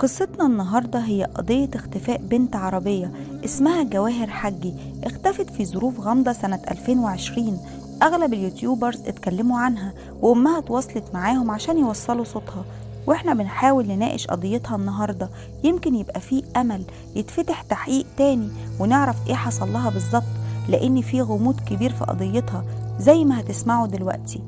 قصتنا النهاردة هي قضية اختفاء بنت عربية اسمها جواهر حجي، اختفت في ظروف غامضة سنة 2020. أغلب ال YouTubers اتكلموا عنها وأمها تواصلت معاهم عشان يوصلوا صوتها، واحنا بنحاول نناقش قضيتها النهاردة. يمكن يبقى فيه أمل يتفتح تحقيق تاني ونعرف ايه حصل لها بالظبط، لأن في غموض كبير في قضيتها زي ما هتسمعوا دلوقتي.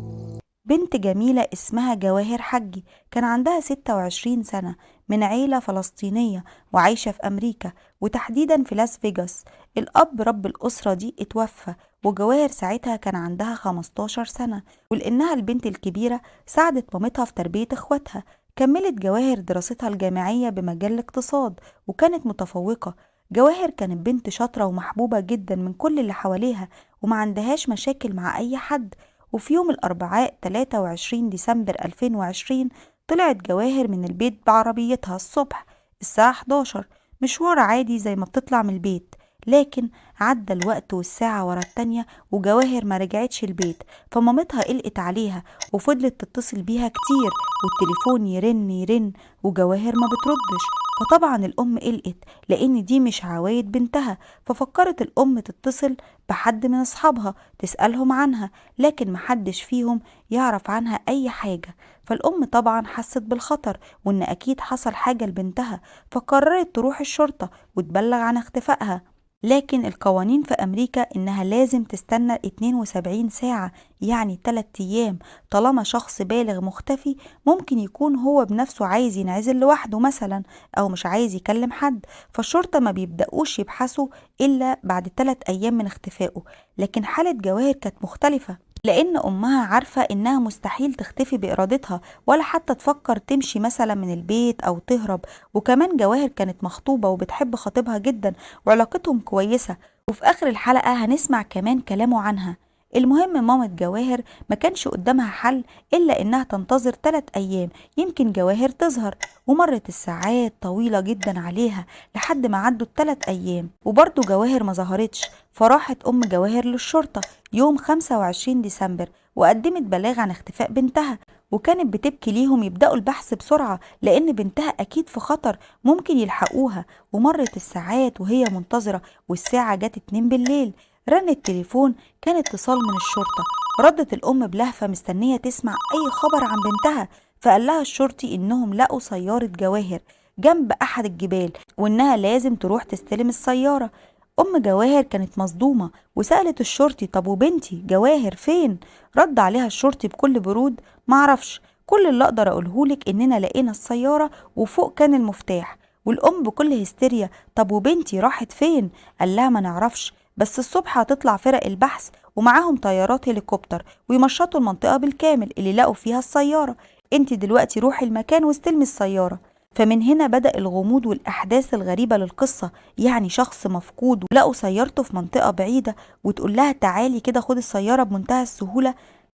بنت جميلة اسمها جواهر حجي، كان عندها 26 سنة، من عيلة فلسطينية وعايشة في أمريكا وتحديدا في لاس فيجاس. الأب رب الأسرة دي اتوفى، وجواهر ساعتها كان عندها 15 سنة، ولأنها البنت الكبيرة ساعدت مامتها في تربية اخواتها. كملت جواهر دراستها الجامعية بمجال الاقتصاد وكانت متفوقة. جواهر كانت بنت شاطرة ومحبوبة جدا من كل اللي حواليها وما عندهاش مشاكل مع أي حد. وفي يوم الأربعاء 23 ديسمبر 2020 طلعت جواهر من البيت بعربيتها الصبح الساعة 11، مشوار عادي زي ما بتطلع من البيت. لكن عدى الوقت والساعة ورا التانية وجواهر ما رجعتش البيت، فمامتها قلقت عليها وفضلت تتصل بيها كتير، والتليفون يرن يرن وجواهر ما بتردش. فطبعا الأم قلقت لأن دي مش عوايد بنتها، ففكرت الأم تتصل بحد من أصحابها تسألهم عنها، لكن محدش فيهم يعرف عنها أي حاجة. فالأم طبعا حست بالخطر وإن أكيد حصل حاجة لبنتها، فقررت تروح الشرطة وتبلغ عن اختفائها. لكن القوانين في أمريكا إنها لازم تستنى 72 ساعة، يعني 3 أيام، طالما شخص بالغ مختفي ممكن يكون هو بنفسه عايز ينعزل لوحده مثلا، أو مش عايز يكلم حد، فالشرطة ما بيبدأوش يبحثوا إلا بعد 3 أيام من اختفائه. لكن حالة جواهر كانت مختلفة، لأن أمها عارفة إنها مستحيل تختفي بإرادتها ولا حتى تفكر تمشي مثلا من البيت أو تهرب. وكمان جواهر كانت مخطوبة وبتحب خطيبها جدا وعلاقتهم كويسة، وفي آخر الحلقة هنسمع كمان كلامه عنها. المهم مامة جواهر ما كانش قدامها حل إلا إنها تنتظر 3 أيام يمكن جواهر تظهر. ومرت الساعات طويلة جدا عليها لحد ما عدوا 3 أيام وبرضو جواهر ما ظهرتش. فراحت أم جواهر للشرطة يوم 25 ديسمبر وقدمت بلاغ عن اختفاء بنتها، وكانت بتبكي ليهم يبدأوا البحث بسرعة لأن بنتها أكيد في خطر ممكن يلحقوها. ومرت الساعات وهي منتظرة، والساعة جت 2 بالليل، رن التليفون، كان اتصال من الشرطة. ردت الأم بلهفة مستنية تسمع أي خبر عن بنتها، فقال لها الشرطي إنهم لقوا سيارة جواهر جنب أحد الجبال وإنها لازم تروح تستلم السيارة. أم جواهر كانت مصدومة وسألت الشرطي طب وبنتي جواهر فين؟ رد عليها الشرطي بكل برود معرفش، كل اللي أقدر أقولهولك إننا لقينا السيارة وفوق كان المفتاح. والأم بكل هستيريا طب وبنتي راحت فين؟ قال لها ما نعرفش، بس الصبح هتطلع فرق البحث ومعاهم طيارات هليكوبتر ويمشطوا المنطقة بالكامل اللي لقوا فيها السيارة، انت دلوقتي روحي المكان واستلمي السيارة. فمن هنا بدأ الغموض والأحداث الغريبة للقصة، يعني شخص مفقود ولقوا سيارته في منطقة بعيدة وتقول لها تعالي كده خد السيارة بمنتهى السهولة.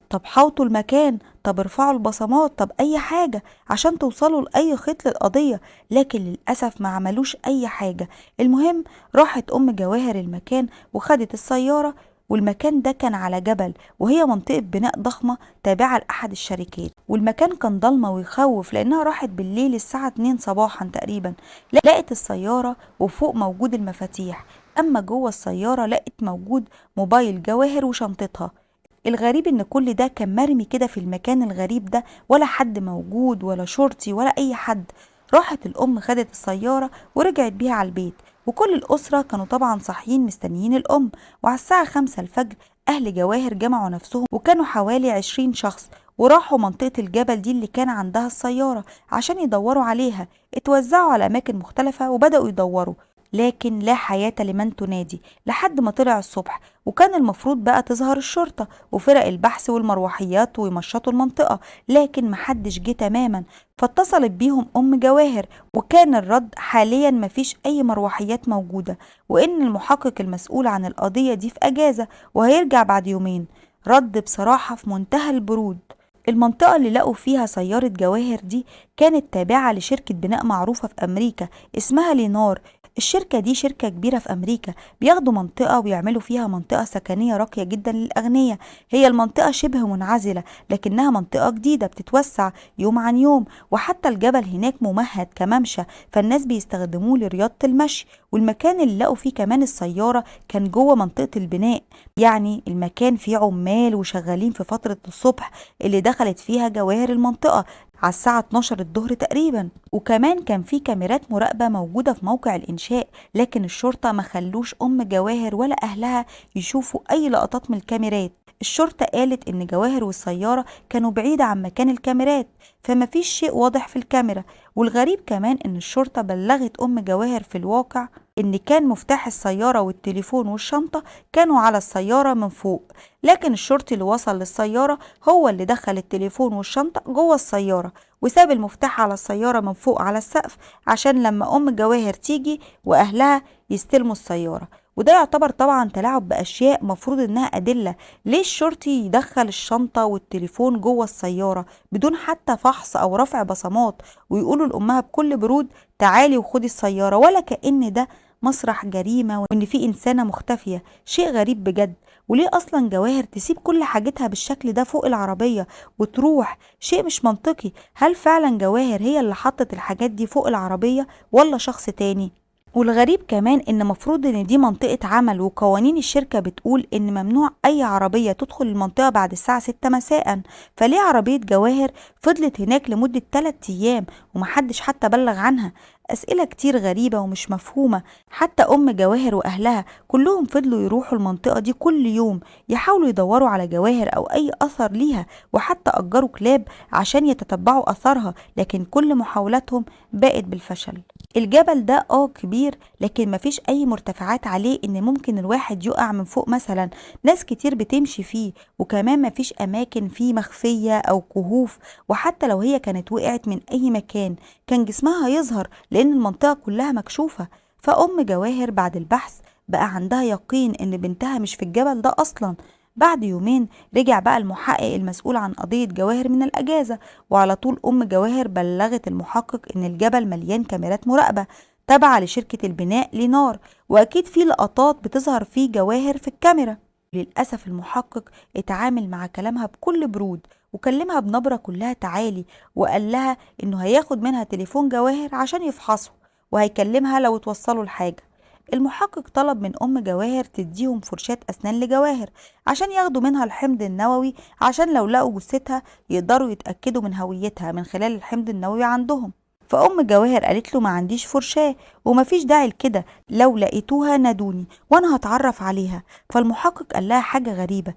طب حوطوا المكان، طب ارفعوا البصمات، طب أي حاجة عشان توصلوا لأي خيط للقضية، لكن للأسف ما عملوش أي حاجة. المهم راحت أم جواهر المكان وخدت السيارة، والمكان ده كان على جبل وهي منطقة بناء ضخمة تابعة لأحد الشركات، والمكان كان ضلمة ويخوف لأنها راحت بالليل الساعة 2 صباحا تقريبا. لقت السيارة وفوق موجود المفاتيح، أما جوه السيارة لقت موجود موبايل جواهر وشنطتها. الغريب ان كل ده كان مرمي كده في المكان الغريب ده، ولا حد موجود ولا شرطي ولا اي حد. راحت الام خدت السيارة ورجعت بيها على البيت، وكل الأسرة كانوا طبعا صاحيين مستنيين الأم. وعلى الساعة 5 الفجر أهل جواهر جمعوا نفسهم وكانوا حوالي 20 شخص، وراحوا منطقة الجبل دي اللي كان عندها السيارة عشان يدوروا عليها. اتوزعوا على أماكن مختلفة وبدأوا يدوروا، لكن لا حياة لمن تنادي لحد ما طلع الصبح، وكان المفروض بقى تظهر الشرطة وفرق البحث والمروحيات ويمشطوا المنطقة، لكن محدش جه تماما. فاتصلت بيهم أم جواهر وكان الرد حاليا مفيش أي مروحيات موجودة، وإن المحقق المسؤول عن القضية دي في أجازة وهيرجع بعد يومين. رد بصراحة في منتهى البرود. المنطقة اللي لقوا فيها سيارة جواهر دي كانت تابعة لشركة بناء معروفة في أمريكا اسمها لينار. الشركة دي شركة كبيرة في أمريكا، بياخدوا منطقة ويعملوا فيها منطقة سكنية راقية جدا للأغنياء. هي المنطقة شبه منعزلة لكنها منطقة جديدة بتتوسع يوم عن يوم، وحتى الجبل هناك ممهد كممشى فالناس بيستخدموه لرياضة المشي. والمكان اللي لقوا فيه كمان السيارة كان جوه منطقة البناء، يعني المكان فيه عمال وشغالين في فترة الصبح اللي دخلت فيها جواهر المنطقة على الساعة 12 الظهر تقريبا. وكمان كان في كاميرات مراقبة موجودة في موقع الإنشاء، لكن الشرطة ما خلوش أم جواهر ولا أهلها يشوفوا أي لقطات من الكاميرات. الشرطة قالت إن جواهر والسيارة كانوا بعيدة عن مكان الكاميرات فما فيش شيء واضح في الكاميرا. والغريب كمان إن الشرطة بلغت أم جواهر في الواقع إن كان مفتاح السيارة والتليفون والشنطة كانوا على السيارة من فوق، لكن الشرطي اللي وصل للسيارة هو اللي دخل التليفون والشنطة جوه السيارة وساب المفتاح على السيارة من فوق على السقف عشان لما أم جواهر تيجي وأهلها يستلموا السيارة. وده يعتبر طبعا تلاعب بأشياء مفروض إنها أدلة. ليه الشرطي يدخل الشنطة والتليفون جوه السيارة بدون حتى فحص أو رفع بصمات ويقولوا لأمها بكل برود تعالي وخدي السيارة، ولا كأن ده مسرح جريمة وإن في إنسانة مختفية؟ شيء غريب بجد. وليه أصلا جواهر تسيب كل حاجتها بالشكل ده فوق العربية وتروح؟ شيء مش منطقي. هل فعلا جواهر هي اللي حطت الحاجات دي فوق العربية ولا شخص تاني؟ والغريب كمان ان مفروض ان دي منطقة عمل، وقوانين الشركة بتقول ان ممنوع اي عربية تدخل المنطقة بعد الساعة 6 مساء، فليه عربية جواهر فضلت هناك لمدة 3 ايام ومحدش حتى بلغ عنها؟ اسئلة كتير غريبة ومش مفهومة. حتى ام جواهر واهلها كلهم فضلوا يروحوا المنطقة دي كل يوم يحاولوا يدوروا على جواهر او اي اثر ليها، وحتى اجروا كلاب عشان يتتبعوا اثرها، لكن كل محاولاتهم باءت بالفشل. الجبل ده كبير لكن مفيش اي مرتفعات عليه ان ممكن الواحد يقع من فوق مثلا، ناس كتير بتمشي فيه، وكمان مفيش اماكن فيه مخفية او كهوف، وحتى لو هي كانت وقعت من اي مكان كان جسمها هيظهر لان المنطقة كلها مكشوفة. فأم جواهر بعد البحث بقى عندها يقين ان بنتها مش في الجبل ده اصلا. بعد يومين رجع بقى المحقق المسؤول عن قضية جواهر من الأجازة، وعلى طول أم جواهر بلغت المحقق إن الجبل مليان كاميرات مراقبة تابعة لشركة البناء لينار، وأكيد في لقطات بتظهر فيه جواهر في الكاميرا. للأسف المحقق اتعامل مع كلامها بكل برود وكلمها بنبرة كلها تعالي، وقال لها إنه هياخد منها تليفون جواهر عشان يفحصه وهيكلمها لو اتوصلوا لحاجة. المحقق طلب من أم جواهر تديهم فرشاة أسنان لجواهر عشان ياخدوا منها الحمض النووي، عشان لو لقوا جثتها يقدروا يتأكدوا من هويتها من خلال الحمض النووي عندهم. فأم جواهر قالت له ما عنديش فرشاة ومفيش داعي لكده، لو لقيتوها نادوني وأنا هتعرف عليها. فالمحقق قال لها حاجة غريبة،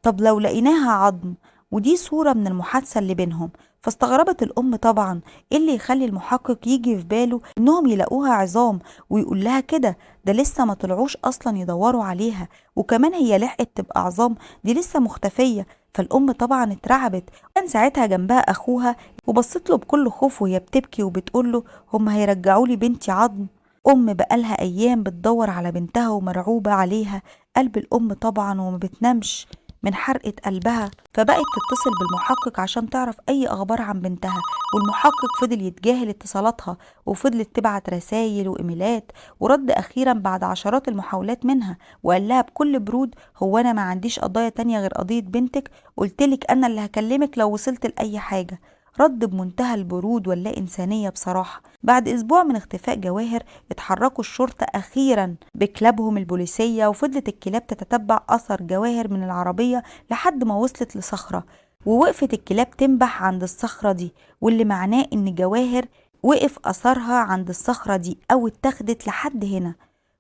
طب لو لقيناها عظم؟ ودي صورة من المحادثة اللي بينهم. فاستغربت الأم طبعا، إيه اللي يخلي المحقق يجي في باله إنهم يلاقوها عظام ويقول لها كده؟ ده لسه ما طلعوش أصلا يدوروا عليها، وكمان هي لحقت تبقى عظام، دي لسه مختفية. فالأم طبعا اترعبت، كان ساعتها جنبها أخوها وبصت له بكل خوف وهي بتبكي وبتقول له هم هيرجعوا لي بنتي عظم؟ أم بقالها أيام بتدور على بنتها ومرعوبة عليها، قلب الأم طبعا وما بتنامش من حرقة قلبها. فبقت تتصل بالمحقق عشان تعرف أي أخبار عن بنتها، والمحقق فضل يتجاهل اتصالاتها وفضلت تبعت رسائل وإيميلات، ورد أخيرا بعد عشرات المحاولات منها وقال لها بكل برود هو أنا ما عنديش قضايا تانية غير قضية بنتك؟ قلتلك أنا اللي هكلمك لو وصلت لأي حاجة. رد بمنتهى البرود واللا إنسانية بصراحة. بعد أسبوع من اختفاء جواهر اتحركوا الشرطة أخيرا بكلابهم البوليسية، وفضلت الكلاب تتتبع أثر جواهر من العربية لحد ما وصلت لصخرة، ووقفت الكلاب تنبح عند الصخرة دي، واللي معناه إن جواهر وقف أثرها عند الصخرة دي أو اتخذت لحد هنا.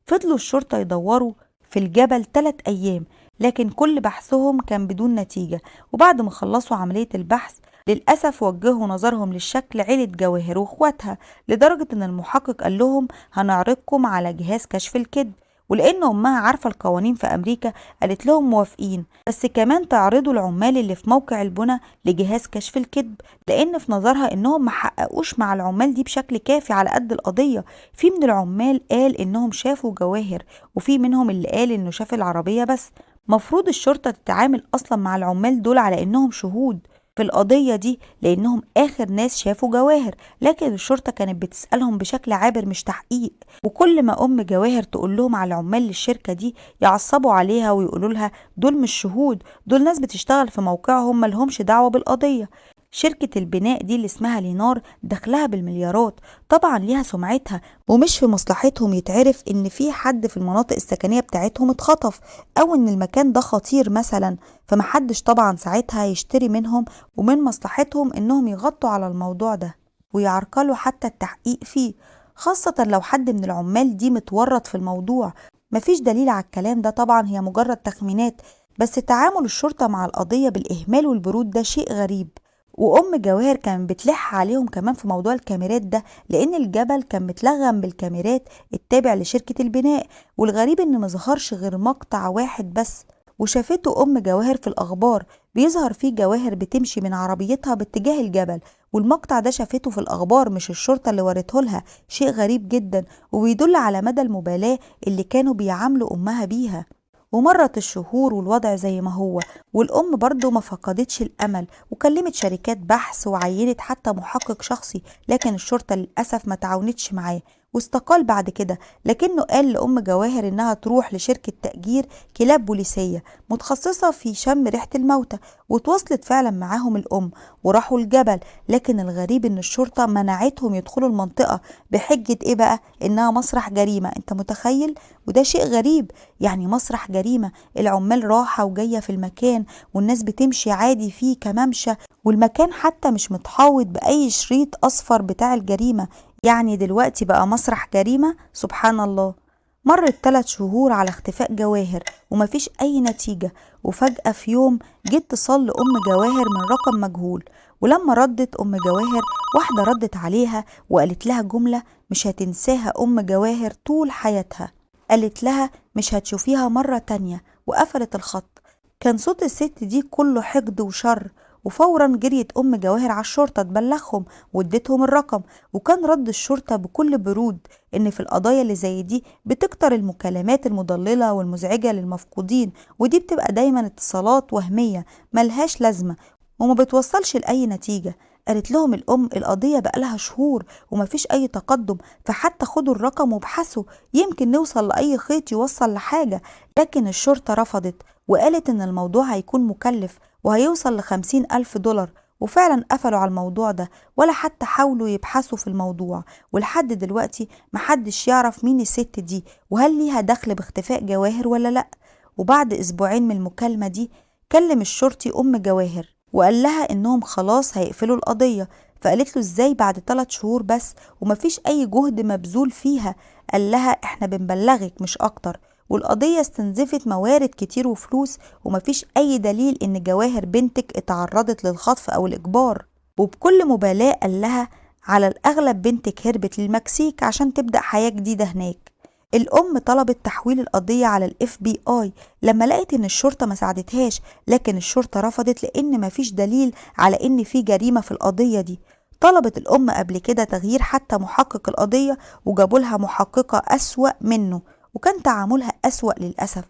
فضلوا الشرطة يدوروا في الجبل 3 أيام، لكن كل بحثهم كان بدون نتيجة. وبعد ما خلصوا عملية البحث للأسف وجهوا نظرهم للشكل عيلة جواهر واخواتها، لدرجة ان المحقق قال لهم هنعرضكم على جهاز كشف الكذب. ولأن أمها عارفة القوانين في أمريكا قالت لهم موافقين، بس كمان تعرضوا العمال اللي في موقع البنى لجهاز كشف الكذب، لأن في نظرها إنهم ما حققوش مع العمال دي بشكل كافي على قد القضية. في من العمال قال إنهم شافوا جواهر، وفي منهم اللي قال إنه شاف العربية بس. مفروض الشرطة تتعامل أصلا مع العمال دول على إنهم شهود. في القضية دي لأنهم آخر ناس شافوا جواهر، لكن الشرطة كانت بتسألهم بشكل عابر مش تحقيق. وكل ما أم جواهر تقول لهم على العمال للشركة دي يعصبوا عليها ويقولوا لها دول مش شهود، دول ناس بتشتغل في موقعهم ملهمش دعوة بالقضية. شركة البناء دي اللي اسمها لينار دخلها بالمليارات، طبعا ليها سمعتها، ومش في مصلحتهم يتعرف ان في حد في المناطق السكنية بتاعتهم اتخطف او ان المكان ده خطير مثلا، فمحدش طبعا ساعتها يشتري منهم، ومن مصلحتهم انهم يغطوا على الموضوع ده ويعرقلوا حتى التحقيق فيه، خاصة لو حد من العمال دي متورط في الموضوع. مفيش دليل على الكلام ده طبعا، هي مجرد تخمينات، بس تعامل الشرطة مع القضية بالإهمال والبرود ده شيء غريب. وأم جواهر كان بتلح عليهم كمان في موضوع الكاميرات ده، لأن الجبل كان متلغم بالكاميرات التابع لشركة البناء، والغريب إن ما ظهرش غير مقطع واحد بس وشافته أم جواهر في الأخبار، بيظهر فيه جواهر بتمشي من عربيتها باتجاه الجبل، والمقطع ده شافته في الأخبار مش الشرطة اللي ورته لها. شيء غريب جدا وبيدل على مدى المبالاة اللي كانوا بيعاملوا أمها بيها. ومرت الشهور والوضع زي ما هو، والأم برضو ما فقدتش الأمل وكلمت شركات بحث وعينت حتى محقق شخصي، لكن الشرطة للأسف ما تعاونتش معاه واستقال بعد كده. لكنه قال لأم جواهر إنها تروح لشركة تأجير كلاب بوليسية متخصصة في شم ريحة الموتى، وتواصلت فعلا معاهم الأم وراحوا الجبل. لكن الغريب إن الشرطة منعتهم يدخلوا المنطقة بحجة إيه بقى؟ إنها مسرح جريمة. أنت متخيل؟ وده شيء غريب، يعني مسرح جريمة، العمال راحة وجاية في المكان والناس بتمشي عادي فيه كممشى، والمكان حتى مش متحوط بأي شريط أصفر بتاع الجريمة، يعني دلوقتي بقى مسرح جريمة. سبحان الله. مرت 3 شهور على اختفاء جواهر ومفيش أي نتيجة، وفجأة في يوم جه اتصال لأم جواهر من رقم مجهول، ولما ردت أم جواهر واحدة ردت عليها وقالت لها جملة مش هتنساها أم جواهر طول حياتها، قالت لها مش هتشوفيها مرة تانية، وقفلت الخط. كان صوت الست دي كله حقد وشر، وفورا جريت أم جواهر على الشرطة تبلغهم واديتهم الرقم. وكان رد الشرطة بكل برود إن في القضايا اللي زي دي بتكتر المكالمات المضللة والمزعجة للمفقودين، ودي بتبقى دايما اتصالات وهمية ملهاش لازمة وما بتوصلش لأي نتيجة. قالت لهم الأم القضية بقالها شهور ومفيش أي تقدم، فحتى خدوا الرقم وابحثوا يمكن نوصل لأي خيط يوصل لحاجة. لكن الشرطة رفضت وقالت إن الموضوع هيكون مكلف وهيوصل ل50,000 دولار، وفعلا قفلوا على الموضوع ده ولا حتى حاولوا يبحثوا في الموضوع. ولحد دلوقتي محدش يعرف مين الست دي وهل ليها دخل باختفاء جواهر ولا لأ. وبعد أسبوعين من المكالمة دي كلم الشرطي أم جواهر وقال لها إنهم خلاص هيقفلوا القضية. فقالت له إزاي بعد 3 شهور بس ومفيش أي جهد مبذول فيها؟ قال لها إحنا بنبلغك مش أكتر، والقضية استنزفت موارد كتير وفلوس ومفيش أي دليل إن جواهر بنتك اتعرضت للخطف أو الإجبار. وبكل مبالاة قال لها على الأغلب بنتك هربت للمكسيك عشان تبدأ حياة جديدة هناك. الأم طلبت تحويل القضية على ال FBI لما لقت إن الشرطة ما ساعدتهاش، لكن الشرطة رفضت لأن مفيش دليل على إن في جريمة في القضية دي. طلبت الأم قبل كده تغيير حتى محقق القضية وجابوا لها محققة أسوأ منه، وكان تعاملها أسوأ للأسف،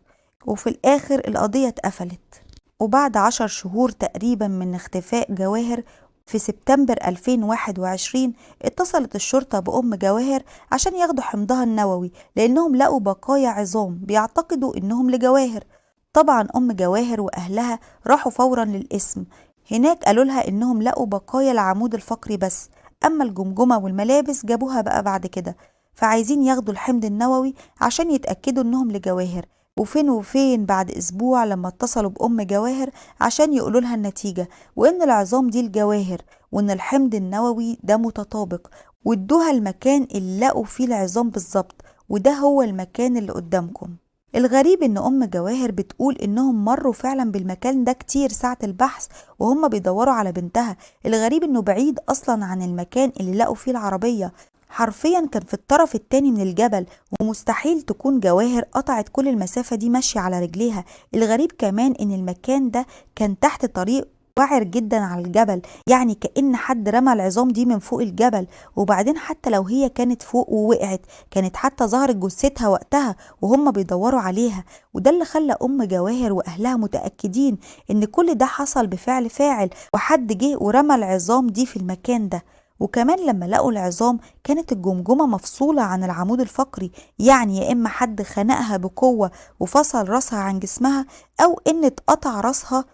وفي الآخر القضية اتقفلت. وبعد 10 شهور تقريبا من اختفاء جواهر في سبتمبر 2021 اتصلت الشرطة بأم جواهر عشان ياخدوا حمضها النووي لأنهم لقوا بقايا عظام بيعتقدوا إنهم لجواهر. طبعا أم جواهر وأهلها راحوا فورا للقسم، هناك قالوا لها إنهم لقوا بقايا العمود الفقري بس، أما الجمجمة والملابس جابوها بقى بعد كده، فعايزين ياخدوا الحمض النووي عشان يتأكدوا إنهم لجواهر. وفين وفين بعد أسبوع لما اتصلوا بأم جواهر عشان يقولوا لها النتيجة وإن العظام دي الجواهر وإن الحمض النووي ده متطابق، وادوها المكان اللي لقوا فيه العظام بالظبط، وده هو المكان اللي قدامكم. الغريب إن أم جواهر بتقول إنهم مروا فعلا بالمكان ده كتير ساعة البحث وهم بيدوروا على بنتها. الغريب إنه بعيد أصلا عن المكان اللي لقوا فيه العربية، حرفيا كان في الطرف التاني من الجبل، ومستحيل تكون جواهر قطعت كل المسافة دي ماشية على رجليها. الغريب كمان إن المكان ده كان تحت طريق وعر جدا على الجبل، يعني كأن حد رمى العظام دي من فوق الجبل. وبعدين حتى لو هي كانت فوق ووقعت كانت حتى ظهرت جثتها وقتها وهم بيدوروا عليها. وده اللي خلى أم جواهر وأهلها متأكدين إن كل ده حصل بفعل فاعل، وحد جه ورمى العظام دي في المكان ده. وكمان لما لقوا العظام كانت الجمجمة مفصولة عن العمود الفقري، يعني يا إما حد خنقها بقوة وفصل راسها عن جسمها، أو إن اتقطع راسها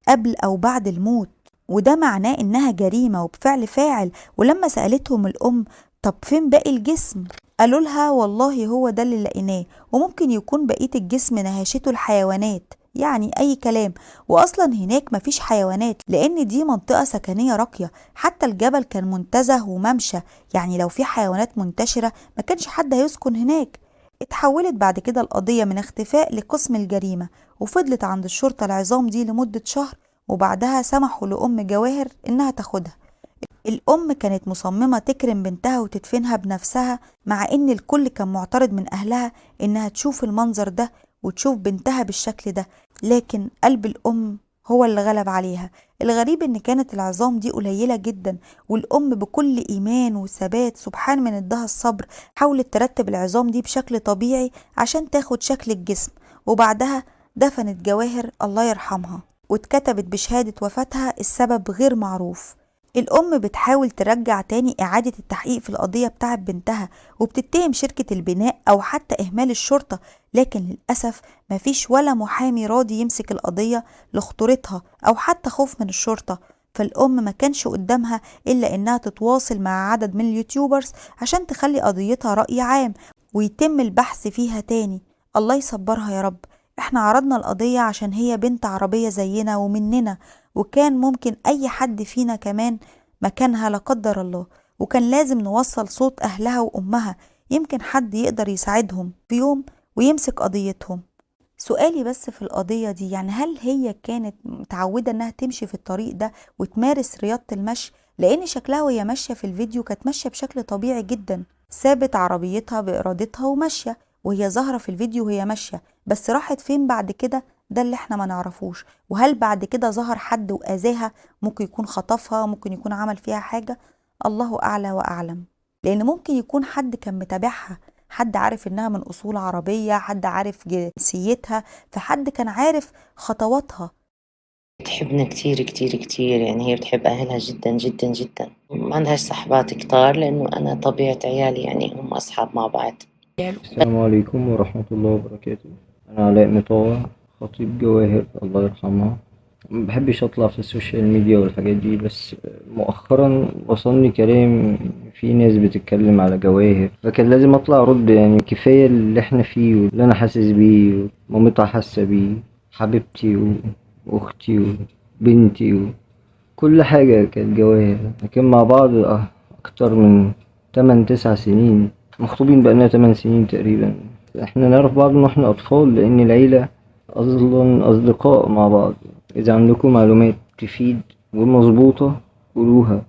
قبل أو بعد الموت، وده معناه إنها جريمة وبفعل فاعل. ولما سألتهم الأم طب فين باقي الجسم؟ قالوا لها والله هو ده اللي لقيناه، وممكن يكون بقية الجسم نهشته الحيوانات، يعني أي كلام. وأصلا هناك مفيش حيوانات لأن دي منطقة سكنية راقية، حتى الجبل كان منتزه وممشى، يعني لو في حيوانات منتشرة ما كانش حد هيسكن هناك. اتحولت بعد كده القضية من اختفاء لقسم الجريمة، وفضلت عند الشرطة العظام دي لمدة شهر، وبعدها سمحوا لأم جواهر إنها تاخدها. الأم كانت مصممة تكرم بنتها وتدفنها بنفسها، مع إن الكل كان معترض من أهلها إنها تشوف المنظر ده وتشوف بنتها بالشكل ده، لكن قلب الأم هو اللي غلب عليها. الغريب إن كانت العظام دي قليلة جدا، والأم بكل إيمان وثبات سبحان من ادها الصبر حاولت ترتب العظام دي بشكل طبيعي عشان تاخد شكل الجسم. وبعدها دفنت جواهر الله يرحمها، واتكتبت بشهادة وفاتها السبب غير معروف. الأم بتحاول ترجع تاني إعادة التحقيق في القضية بتاعت بنتها، وبتتهم شركة البناء أو حتى إهمال الشرطة، لكن للأسف مفيش ولا محامي راضي يمسك القضية لخطورتها أو حتى خوف من الشرطة. فالأم ما كانش قدامها إلا إنها تتواصل مع عدد من ال YouTubers عشان تخلي قضيتها رأي عام ويتم البحث فيها تاني. الله يصبرها يا رب. احنا عرضنا القضية عشان هي بنت عربية زينا ومننا، وكان ممكن أي حد فينا كمان مكانها لا قدر الله، وكان لازم نوصل صوت أهلها وأمها، يمكن حد يقدر يساعدهم في يوم ويمسك قضيتهم. سؤالي بس في القضية دي، يعني هل هي كانت متعودة انها تمشي في الطريق ده وتمارس رياضة المشي؟ لان شكلها وهي ماشية في الفيديو كانت ماشية بشكل طبيعي جدا، سابت عربيتها بإرادتها وماشية، وهي ظاهرة في الفيديو وهي ماشية، بس راحت فين بعد كده؟ ده اللي احنا ما نعرفوش. وهل بعد كده ظهر حد وأذاها؟ ممكن يكون خطفها، ممكن يكون عمل فيها حاجة، الله أعلى وأعلم. لأن ممكن يكون حد كان متابعها، حد عارف إنها من أصول عربية، حد عارف جنسيتها، فحد كان عارف خطواتها. بتحبنا كتير كتير كتير، يعني هي بتحب أهلها جدا جدا جدا. ما عندهاش صحبات كتار لأنه أنا طبيعة عيالي يعني هم أصحاب مع بعض. السلام عليكم ورحمة الله وبركاته. أنا علاء مطاوع، خطيب جواهر الله يرحمها. ما بحبش أطلع في ال social media والحاجات دي، بس مؤخرا وصلني كلام في ناس بتتكلم على جواهر، فكان لازم أطلع أرد. يعني كفاية اللي احنا فيه واللي أنا حاسس بيه ومامتها حاسة بيه، حبيبتي وأختي وبنتي وكل حاجة كانت جواهر. لكن مع بعض أكتر من 8-9 سنين، مخطوبين بقالنا 8 سنين تقريبا. احنا نعرف بعض من واحنا أطفال، لأن العيلة أصلا أصدقاء مع بعض. إذا عندكم معلومات تفيد ومظبوطة قولوها،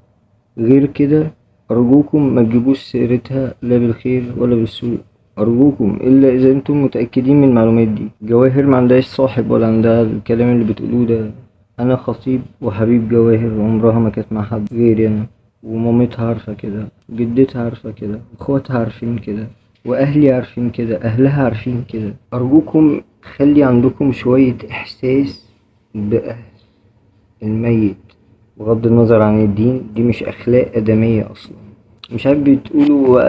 غير كده أرجوكم ما تجيبوش سيرتها لا بالخير ولا بالسوء، أرجوكم، إلا إذا أنتم متأكدين من المعلومات دي. جواهر ما عندهاش صاحب ولا عندها الكلام اللي بتقولوه ده. أنا خطيب وحبيب جواهر، وعمرها ما كانت مع حد غيري أنا، ومامتها عارفة كده، جدتها عارفة كده، اخواتها عارفين كده، وأهلي عارفين كده، أهلها عارفين كده. أرجوكم خلي عندكم شوية إحساس بأهل الميت، بغض النظر عن الدين، دي مش أخلاق آدمية أصلا. مش عارف بتقولوا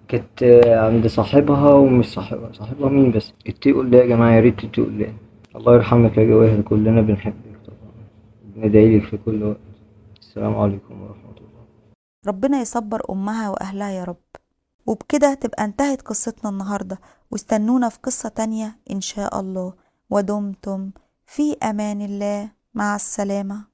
كانت عند صاحبها ومش صاحبها، صاحبها مين بس؟ اتقوا الله يا جماعة، يا ريت تتقوا الله. الله يرحمك يا جواهر، كلنا بنحبك طبعا، بندعيلك في كل وقت. السلام عليكم ورحمة الله. ربنا يصبر أمها وأهلها يا رب. وبكده تبقى انتهت قصتنا النهاردة، واستنونا في قصة تانية إن شاء الله. ودمتم في أمان الله، مع السلامة.